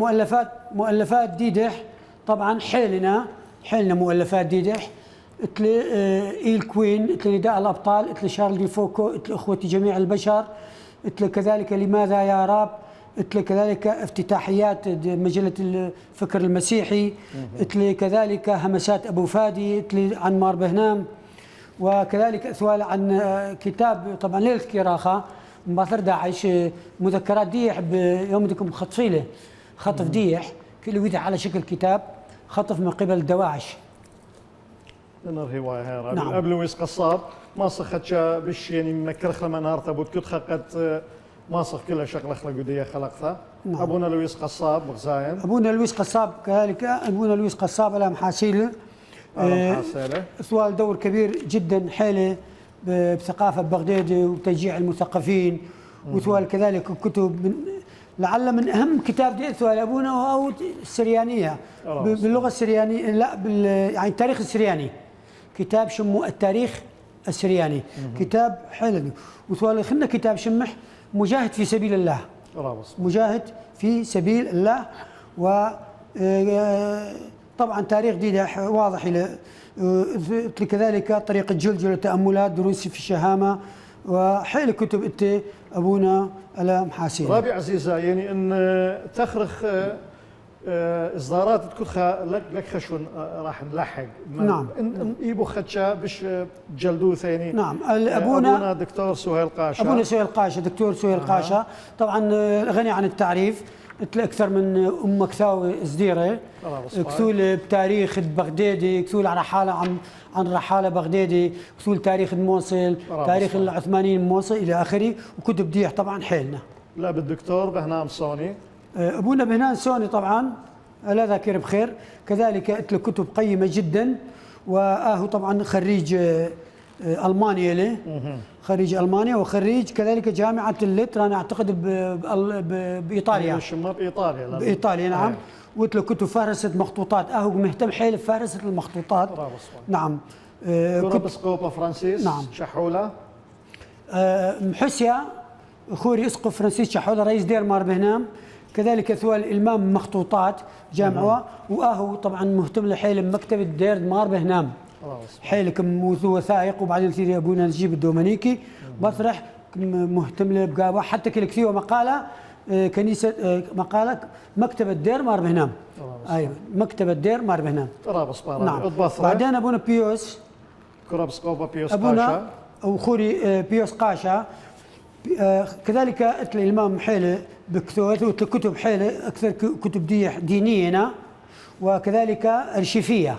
مؤلفات ديدح طبعا حيلنا مؤلفات ديدح اتلي ايل كوين، اتلي نداء الابطال، اتلي شارل دي فوكو، اتلي اخوتي جميع البشر، اتلي كذلك لماذا يا رب، اتلي كذلك افتتاحيات مجلة الفكر المسيحي، اتلي كذلك همسات ابو فادي، اتلي عن مار بهنام، وكذلك اثوال عن كتاب طبعا ليلة كراخة مباثر داعش مذكرات ديح بيوم ديكم خطفيله خطف ديح كل ويدح على شكل كتاب خطف من قبل دواعش. من الرواية هاي نعم. قبل ويس قصاب ما صخت بش يعني منكر خلما نهار تبوت كنت خلقت ما صخ كلها شغله خلقوديه خلقتها. نعم. ابونا لويس قصاب بغزاين. ابونا لويس قصاب كذلك ابونا لويس قصاب على محاسيله. سؤال دور كبير جدا حيله بثقافه بغداد وتشجيع المثقفين، وسؤال كذلك كتب لعل من اهم كتاب دي سؤال ابونا هو السريانيه باللغه السريانيه، لا يعني التاريخ السرياني، كتاب شمو التاريخ السرياني. كتاب حلو. وسؤال خلنا كتاب شمح مجاهد في سبيل الله. مجاهد في سبيل الله. و طبعا تاريخ دي واضح كذلك طريقة جلجل، تأملات، دروس في الشهامة، وحيل كتب انت ابونا الام حاسين. رابي عزيزه يعني ان تخرخ اصدارات تكون لك خشون راح نلحق. نعم. ايبو خدشا باش جلدوه ثاني. نعم. ابونا دكتور سهيل قاشا. ابونا سهيل قاشا، دكتور سهيل قاشا طبعا غني عن التعريف، اكثر من كثاوي صديره، كثول بتاريخ بغدادي، كثول على حاله عن رحاله بغدادي، كثول تاريخ الموصل، تاريخ العثمانيين الموصل الى اخره، وكتب ديح طبعا حيلنا. لا بالدكتور بهنام صوني. ابونا بهنام صوني طبعا لا ذاكر بخير، كذلك له كتب قيمه جدا، وهو طبعا خريج المانيا له، خريج المانيا وخريج كذلك جامعه الليتر انا اعتقد بايطاليا. بايطاليا نعم. وله كتب فهرسه مخطوطات، هو مهتم حيل بفهرسه المخطوطات. نعم. كوربسكوبا فرانسيس. نعم. شحوله. محسيا خوري اسقف فرانسيس شحوله رئيس دير مار بهنام، كذلك ثوال الامام مخطوطات جامعه، وهو طبعا مهتم لحيل بمكتبه دير مار بهنام. حيلك وثائق، وبعدين ثيري ابونا نجيب الدومانيكي بطرح مهتم بقابه، حتى كثير مقاله كنيسه مقاله مكتبه دير مار بهنام. ايوه مكتبه دير مار بهنام. نعم. بعدين ابونا بيوس كوربسكوبا بيوس ابونا قاشا وخوري بيوس قاشا، كذلك الامام حيله بكثوته كتب حيله اكثر كتب دينيه، وكذلك ارشيفيه.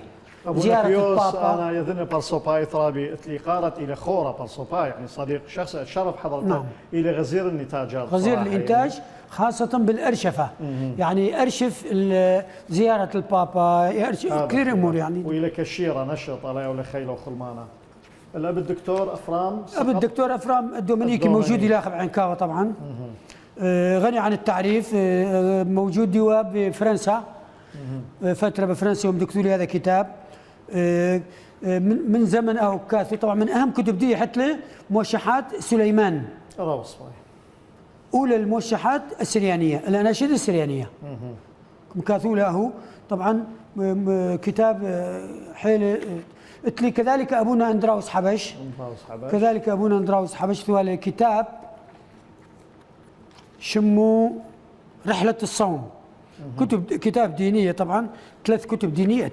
زيارة البابا. أنا يظن برسوباي ترابي اللي قارت إلى خورة برسوباي، يعني صديق شخص شرف حضرته. نعم. إلى غزير الإنتاج. غزير الإنتاج يعني. خاصة بالأرشفة. يعني أرشف زيارة البابا، كثير أمور يعني. وإلى كشيرة نشط على ولا خيل وخلمانة. الأب الدكتور أفرام. أب الدكتور أفرام الدومينيكي موجود يلاقب عنكاوة طبعا. غني عن التعريف، موجود دوا بفرنسا. فترة بفرنسا يوم دكتور هذا كتاب. من زمن أو كاثي طبعا من أهم كتب دي حتى موشحات سليمان. أولى الموشحات السريانية، الأناشيد السريانية. كاثولة هو طبعا كتاب حيل اتلي. كذلك أبونا أندراوس حبش. كذلك أبونا أندراوس حبش ثوال كتاب شمو رحلة الصوم. كتاب دينية طبعا، 3 كتب دينية.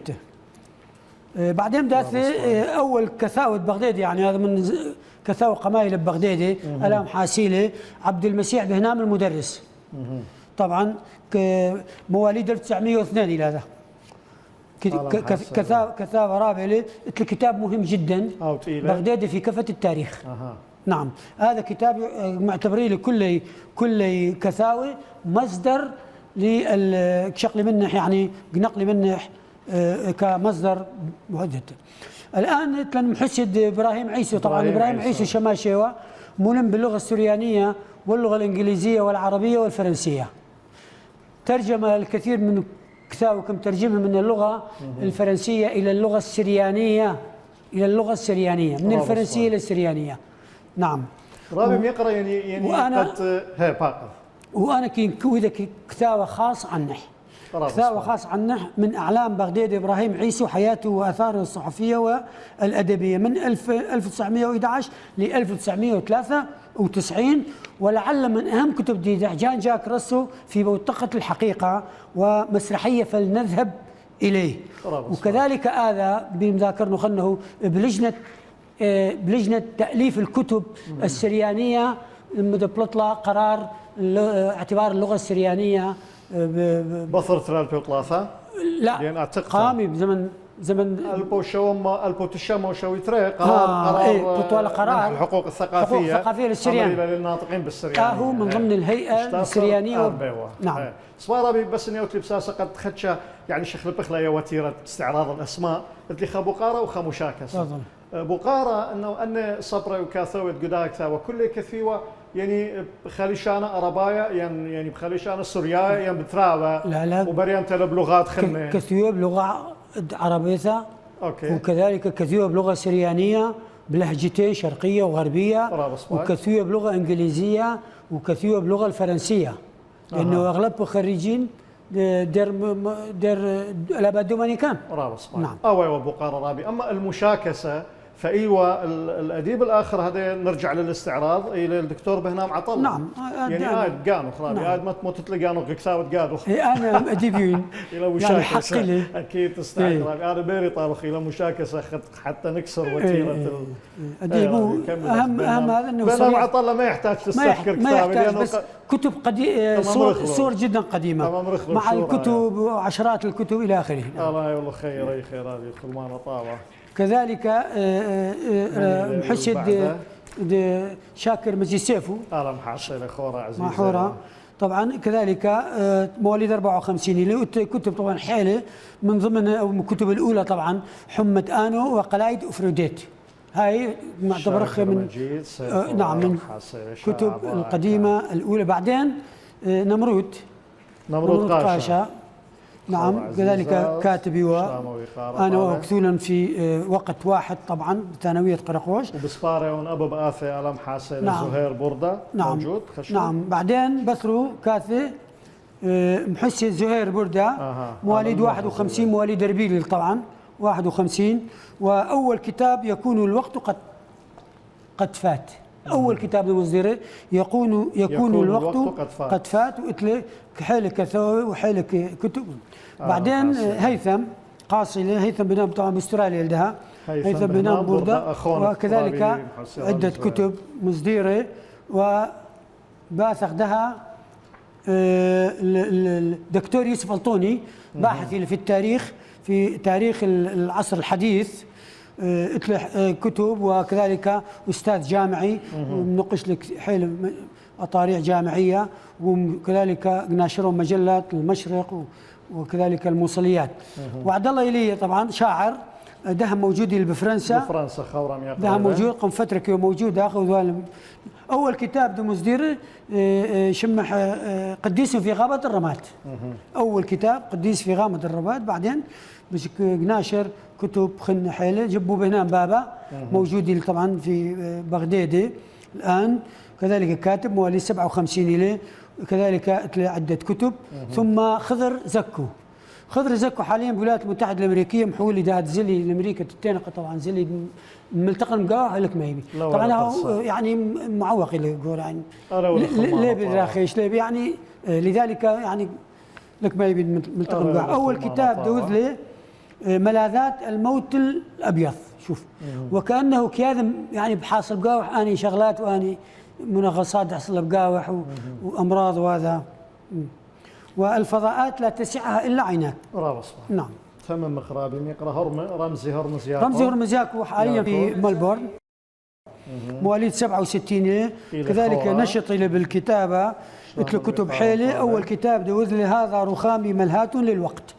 بعدين داثلي اول كثاوة بغداد، يعني هذا من كثاوة قمايل ببغدادي، الام حاسيله عبد المسيح بهنام المدرس. طبعا مواليد 1902 الى هذا. كثاوة رابعه، الكتاب مهم جدا بغدادي في كافة التاريخ. نعم. هذا كتاب معتبرين لكل كثاوة مصدر للشقل منح، يعني نقل منح كمصدر مهدد. الان محسد ابراهيم عيسى، طبعا ابراهيم عيسى شماشيوه ملم باللغه السريانيه واللغه الانجليزيه والعربيه والفرنسيه. ترجم الكثير من كتابه، كم ترجمه من اللغه الفرنسيه الى اللغه السريانيه، من الفرنسيه الى السريانيه. نعم. رابم يقرا يعني قد باقر. وانا كذا كتابه خاص عنه، كتابه خاص عنه من اعلام بغداد ابراهيم عيسى وحياته واثاره الصحفيه والادبيه من 1911 ل 1993. ولعل من اهم كتب دي جان جاك رسو في بوتقه الحقيقه ومسرحيه فلنذهب اليه. وكذلك هذا بمذاكرنا خلنه بلجنه تاليف الكتب السريانيه بتطلع قرار اعتبار اللغه السريانيه بصر 3 لا قامي بزمن البو تشمو شوي قرار الحقوق الثقافيه للسريان للناطقين بالسريانيه. هو من ضمن الهيئه السريانيه. نعم. صواربي بس اني اوتلي بساسه قد خدشه يعني شيخ البخله يا وتيره استعراض الاسماء اللي خبقاره وخمشاكس. بقاره انه صبره وكاثوه قداكتا وكل كثيوه يعني بخليشانه أربايا يعني بخليشانه سوريا يعني بتراوى وبريان تلا بلغات خلنا كثيوه بلغه عربيه. اوكي. وكذلك كثيوه بلغه سريانيه بلهجتين شرقيه وغربيه، وكثيوه بلغه انجليزيه، وكثيوه بلغه الفرنسيه، لانه اغلب خريجين دير الاباء الدومينيكان. نعم. ايوه بقاره رابي. اما المشاكسه فايوه الاديب الاخر هذا نرجع للاستعراض الى الدكتور بهنام عطله. نعم يعني قاعد قانو خرابي قاعد ما تموت تلقانو كتابه قادو. انا اديبيين يعني حقي اكيد تستعد انا بيري طابخ الى مشاكسه حتى نكسر وتيره اديبو اهم هذا انه بهنام عطله ما يحتاج تستذكر كتابه لانه بس كتب صور جدا قديمه مع الكتب وعشرات الكتب الى اخره. الله والله خير هذه خلمان طاوه. كذلك محسد شاكر مجيسيفو محصل خورة عزيزة محورة طبعا كذلك مواليد 54 اللي كتب طبعا حيله من ضمن الكتب الاولى طبعا حمة انو وقلايد افروديت. هاي معتبر من نعم من كتب القديمه الاولى. بعدين نمرود قاشا نعم كذلك كاتبي أنا وأكثولا في وقت واحد طبعا ثانوية قرقوش وبسبارة ونأبو بآثي ألم حاسة نعم. زهير بردة نعم. موجود خشوم. نعم بعدين بثرو كاثي محسن زهير بردة مواليد 51 مواليد ربيل طبعا 51 وأول كتاب يكون الوقت قد فات. أول كتاب لمصدره يكون الوقت قد فات وإتلي حيلك كثوي وحيلك كتب. بعدين هيثم قاصلة هيثم بنام طبعا باستراليا لدها هيثم بنام بوردة وكذلك عدة كتب مصدره وباثق دها الدكتور يوسف الطوني باحث في التاريخ في تاريخ العصر الحديث كتب وكذلك أستاذ جامعي منقش لك حيل أطاريع جامعية وكذلك ناشرهم مجلات المشرق وكذلك الموصليات. وعبد الله إيليا طبعا شاعر ده موجود بفرنسا خورم يا ده موجود قم فترة كيو موجود أخذ أول كتاب ده مصدر شمح قديس في غابة الرماد. أول كتاب قديس في غابة الرماد. بعدين مش ناشر كتب خن حيله جبوا بهنام بابا موجودين طبعا في بغداد الآن. كذلك كاتب مواليد 57 إليه كذلك عدة كتب. ثم خضر زكو حاليا بالولايات المتحدة الأمريكية محول لداد زلي الأمريكا تتنقى طبعا زلي ملتقى مقاوح لك ما يبي طبعا هو يعني معوق اللي يقول يعني ليه بالراخيش ليه يعني لذلك يعني لك ما يبي ملتقى مقاوح. أول كتاب دوذ لي ملاذات الموت الأبيض شوف وكأنه كاذم يعني بحاصل بقاوح أني شغلات وأني منغصات حصل بقاوح وأمراض وهذا والفضاءات لا تسعها إلا عيناك. نعم ثمن مخرابي يقرأ رمزي هرمز ياكو حاليا في ملبورن مواليد 67 كذلك نشط بالكتابة مثل كتب حيلة. أول كتاب دوذ لي هذا رخامي ملهات للوقت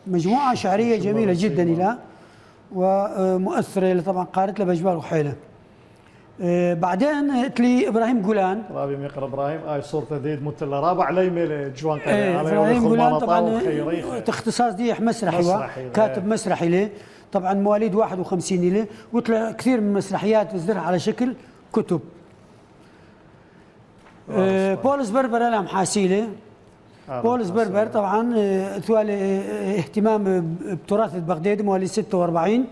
مجموعة شعرية جميلة جدا إلى ومؤثرة طبعا قارت له بجبال وحيلة. بعدين تلي ابراهيم جولان رابي يقرا ابراهيم صورته ديد متلا رابع ليميل جوان ابراهيم جولان طبعا اختصاص ديح مسرحي كاتب مسرحي له طبعا مواليد 51 له وطلع كثير من المسرحيات وزرها على شكل كتب. بولس بربر لهم حاسيله بولس بربر طبعا ثوالي اهتمام بتراث بغداد مواليد 46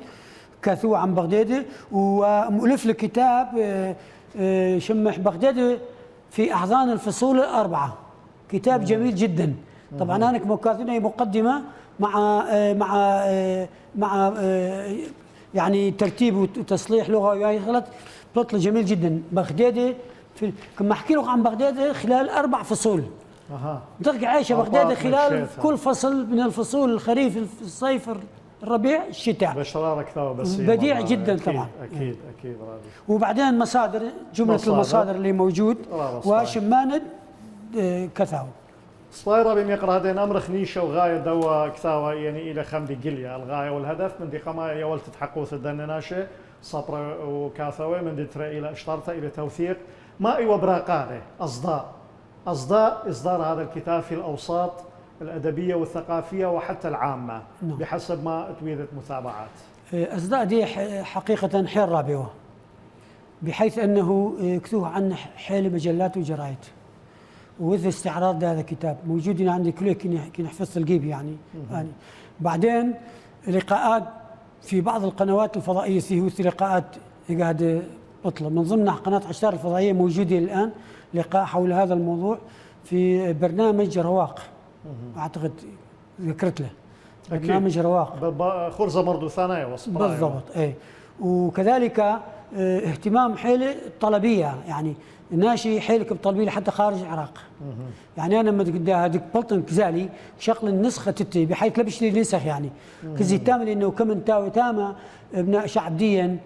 كاثو عن بغداد ومؤلف له كتاب شمح بغداد في أحضان الفصول الأربعة. كتاب جميل جدا طبعا أنا كمكاتبة مقدمة مع يعني ترتيب وتصليح لغة وهي غلط بطل جميل جدا. بغداد كما أحكي لك عن بغداد خلال 4 فصول تلقى عايشة بغداد خلال كل فصل من الفصول الخريف الصيف الربيع الشتاء بشرارة كثيرة بس بديع جدا أكيد طبعا أكيد رابي. وبعدين مصادر جملة المصادر اللي موجود وشماند كثاو صايرة بم يقرأ هذين أمر خنيشة وغاية دوا كثاوة يعني إلى خمدي قليا الغاية والهدف من دي قما يولت تحقوث الدنناشة صبرة وكاثوة من دي ترى إلى اشترطة إلى توثيق ما إيوه براقانة أصداء إصدار هذا الكتاب في الأوساط الأدبية والثقافية وحتى العامة بحسب ما تريدت متابعات. أصداء دي حقيقة حيل رابعة بحيث أنه كتوه عن حيل مجلات وجرايد وإذا استعراض هذا الكتاب موجودين عندي كله كي نحفظ الجيب يعني بعدين لقاءات في بعض القنوات الفضائيه في لقاءات قاعده بطلة، من ضمنها قناه عشتار الفضائيه موجوده الان لقاء حول هذا الموضوع في برنامج رواق، اعتقد ذكرت له برنامج رواق خرزه برضه ثانيه بالضبط. اي وكذلك اهتمام حيله الطلبيه، يعني ناشي حيلك بطلبيه لحتى خارج العراق. يعني انا لما هذيك بلطن كزالي شغل النسخه تتي بحيث لا بيشتري نسخ، يعني كزي تامل انه كم تاما ابناء شعبديا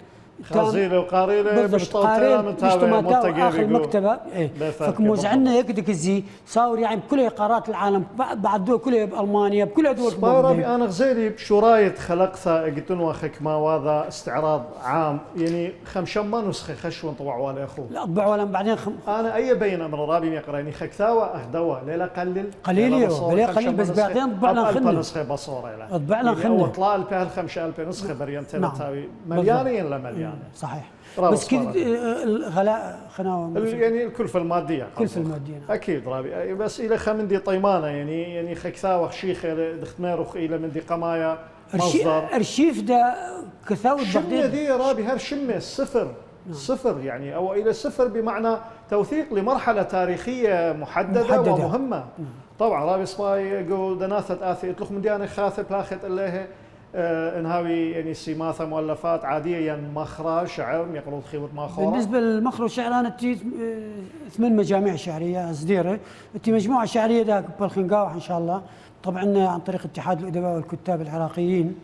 خازيله وقاريله مشطوطه متاوي اخر المكتبه. ايه فكموزعنا هيك كزي صار يعني بكل قارات العالم، بعد دول كلها بالمانيا بكل دول. رابي انا غزيلي شو رايت خلقتها قلت له اخك ما هذا استعراض عام يعني خمشما نسخه خشون طبعوا على اخوه لا طبعوا ولا بعدين انا اي بين امر رابي يقرا يعني خكتاوى اخدوا ليله قليل قليل بس بعدين طبعنا خلنا نسخه بصوره له طبعنا خلنا او طلع ال 5000 نسخه بريمتين تساوي مليانين لا مليانه صحيح. بس كذا الغلاء يعني الكلفه الماديه اكيد رابي بس الى خمندي طيمانه يعني خكثاوه شيخه دختميرخ الى مندي قمايا مصدر ارشيف ده كثاوه بغداد دي رابي هالشمه صفر يعني او الى صفر بمعنى توثيق لمرحله تاريخيه محدده. ومهمه. طبعا رابي صباي جو دناثه اثي اطلق من ديانه خاثه بلاخت الله انهاوي يعني سماثه مؤلفات عاديه يعني مخرى شعر يقرون خيوط ماخوره. بالنسبه للمخرى والشعر انا تي 8 مجاميع شعريه صديره، تي مجموعه شعريه ذاك بالخنقاوح ان شاء الله، طبعا عن طريق اتحاد الادباء والكتاب العراقيين.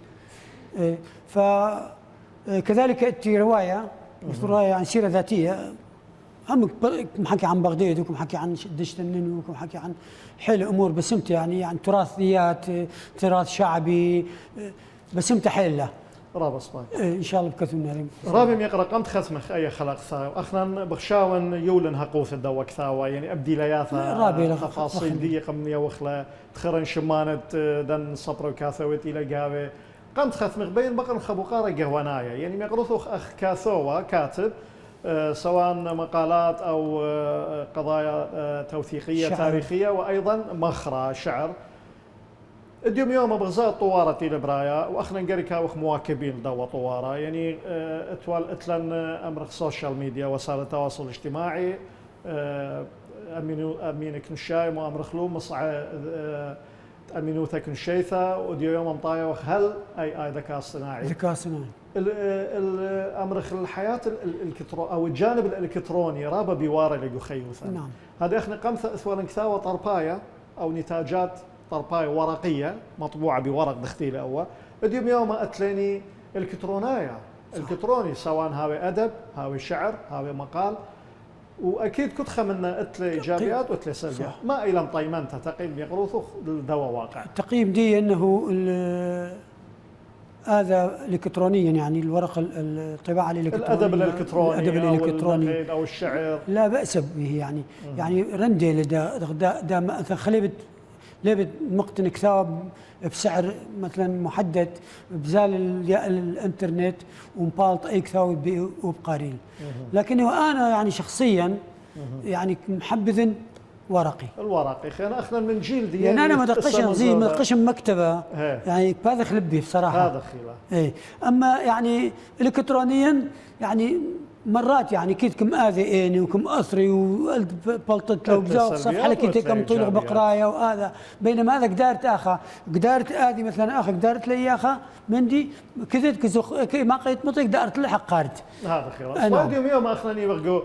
فكذلك تي روايه عن سيره ذاتيه، هم محكي عن بغداد وكم حكي عن دشتنين وكم حكي عن حيل امور بسمت يعني تراثيات تراث شعبي بسمت حيل له رابع صباي ان شاء الله بكثر رابم يقرا قمت ختمخ اي خلق ثاو اخنا بخشاون يولن هقوث الدوك ثاوى يعني ابدي لياثا تفاصيل دي قمني وخله تخرن شمانه دن صبر وكاثوت الى قاوي قمت ختمخ بين بقر خبوقاره قهوانايه يعني يقرث اخ كاثوه كاتب سواء مقالات او قضايا توثيقيه تاريخيه وايضا مخرى شعر. اليوم يوم بغزاء طوارة البرايا واخنا نقريكا وخ مواكبين دوا طوارة يعني اتوال اتلن امر السوشيال ميديا وسائل التواصل الاجتماعي امين كنشاي مؤامر خلو مصع امينو تكن شيثا وديو يوم مطايا وخ هل اي ذكاء اصطناعي الامر الحياه او الجانب الالكتروني رابا بيواري لقو خيوثا. نعم. هذا احنا قمت اثوال كثاوه طربايه او نتاجات طربايه ورقيه مطبوعه بورق دختيله اول اليوم يوم اتليني الكترونايه الكتروني سواء هاوي ادب هاوي شعر هاوي مقال واكيد كنت خمنا اتلي ايجابيات واتلي سلبيات ما الى مطيمنتها تقييم يقروث الدواء واقع التقييم دي انه هذا الكترونيا يعني الورق الطباعه الالكترونيه الادب الالكتروني او الشعر لا باس به يعني رندي دا مثلا خليبت لابد مقتن كتاب بسعر مثلا محدد بزال الانترنت ومبالط اي كتاب وبقارين، لكنه انا يعني شخصيا يعني محبذ ورقي الورقي خلينا اخذنا من جيل دي يعني انا ما دقشن زي ما دقشن مكتبه يعني هذا خلبي بصراحه هذا خيبه اي اما يعني الكترونيا يعني مرات يعني كيد كم اذي وكم اثري وبلطت لو بزاف صفحه لك كم طلع بقرايه وهذا بينما هذا قدرت اذي مثلا اخ قدرت لي اخا مندي كذا كزخ ما قيت مطيق دارت لحق قارت هذا خير اليوم يوم اخني برجو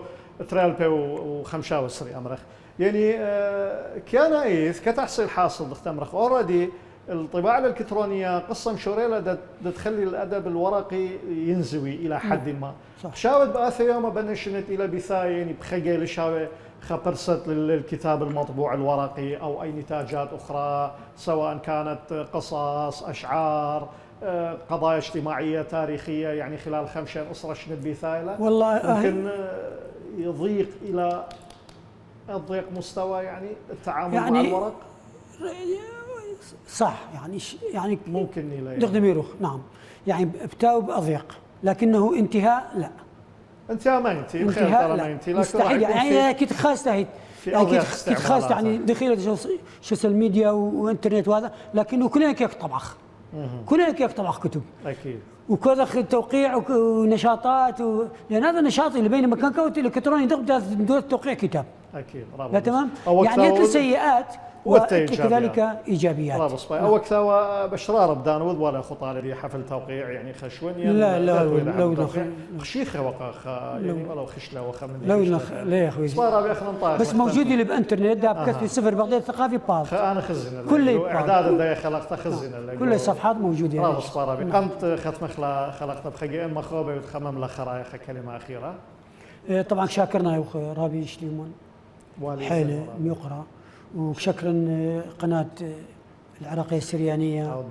ترالبي وخمشاوي سري امرخ يعني كان ايث كتحصيل حاصل ضغط امرخ اوريدي الطباعه الالكترونيه قصه مشوريله تخلي الادب الورقي ينزوي الى حد ما. شاود باث يوم بنشنت الى بثاي يعني بخجل شاوي خبرست للكتاب المطبوع الورقي او اي نتاجات اخرى سواء كانت قصص اشعار قضايا اجتماعيه تاريخيه يعني خلال 5 اسره شنت بثايله والله ممكن يضيق الى اضيق مستوى يعني التعامل يعني مع الورق صح يعني ممكن دغدميروخ نعم يعني بتاوب اضيق لكنه انتهاء لا انتهاء ما ينتهي بخير ترى ما ينتهي مستحيل يعني كنت خاصه هي كنت خاصه يعني دخيله سوشيال ميديا وانترنت وهذا لكنه كلنا كيف طبخ كلنا يطبع كتب اكيد وكذا توقيع ونشاطات لان هذا النشاط اللي بين مكان كوت الالكتروني دور توقيع كتاب اكيد لا تمام يعني مثل سيئات وكذلك ايجابيات رابط صباي او كثاوى بشرار بدان ولا خطا لدي حفل توقيع يعني خشونيا لا خشيخه وقاخ يعني ولا خشله وخمن لا يا اخوي صار بيخلن بس موجود اللي بانترنت ده بكثره صفر بغداد ثقافي باظ انا خزن كل اعداد الداي خلقت خزن كل الصفحات موجوده رابط صبارا قمت ختم خلقت بخجئين مخوبه وتخمم لخرايخ كلمه اخيره طبعا شاكرنا يا رابي شليمون حيله يقرا وشكرا قناة العراقية السريانية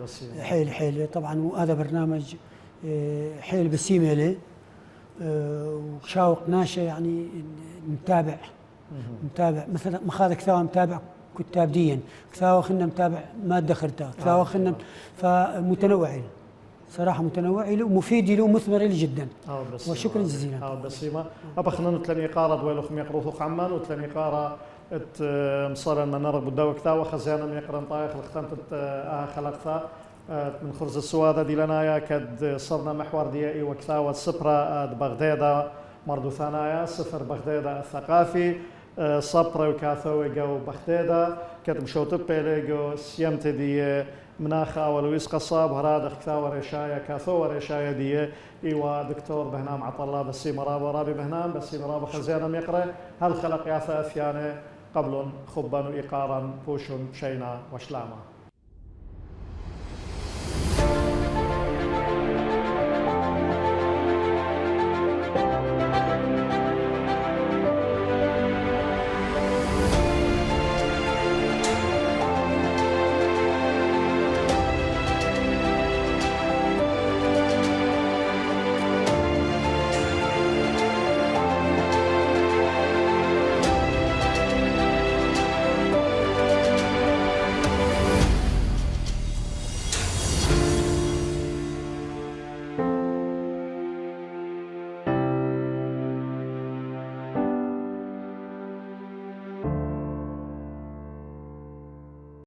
حيل طبعا وهذا برنامج حيل بسيمة له وشاوق ناشئ يعني متابع مثلا مخاذ كثاوة متابع كتاب ديا كثاوة خلنا متابع مادة خرتا كثاوة خلنا فمتنوعين صراحة متنوع ومفيد له ومثمر له جدا وشكرا جزيلا بسيمة أبخنا نتلني قارة دويلوخ ميقروثوخ عمان وتلني قارة مصارا من نرى بدو كتاوة خزيانا من يقرن طايق لختمت خلقتها من خرز السوادة دي لنايا كد صرنا محور ديائي وكتاوة صبرة بغداد مردو ثانايا صفر بغداد الثقافي صبرة وكاثوي جو بغداد كد مشوتب بيلي جو سيمت دي مناخة ولويس قصاب هراد اختاوة رشايا كاثوة رشايا دي ايوا دكتور بهنام عطا بسي مرابا رابي بهنام بسي مرابا خزيانا ميقرأ هل خلق ياثا اثيانه قبل خبا وإيقارا بوش شينا وشلاما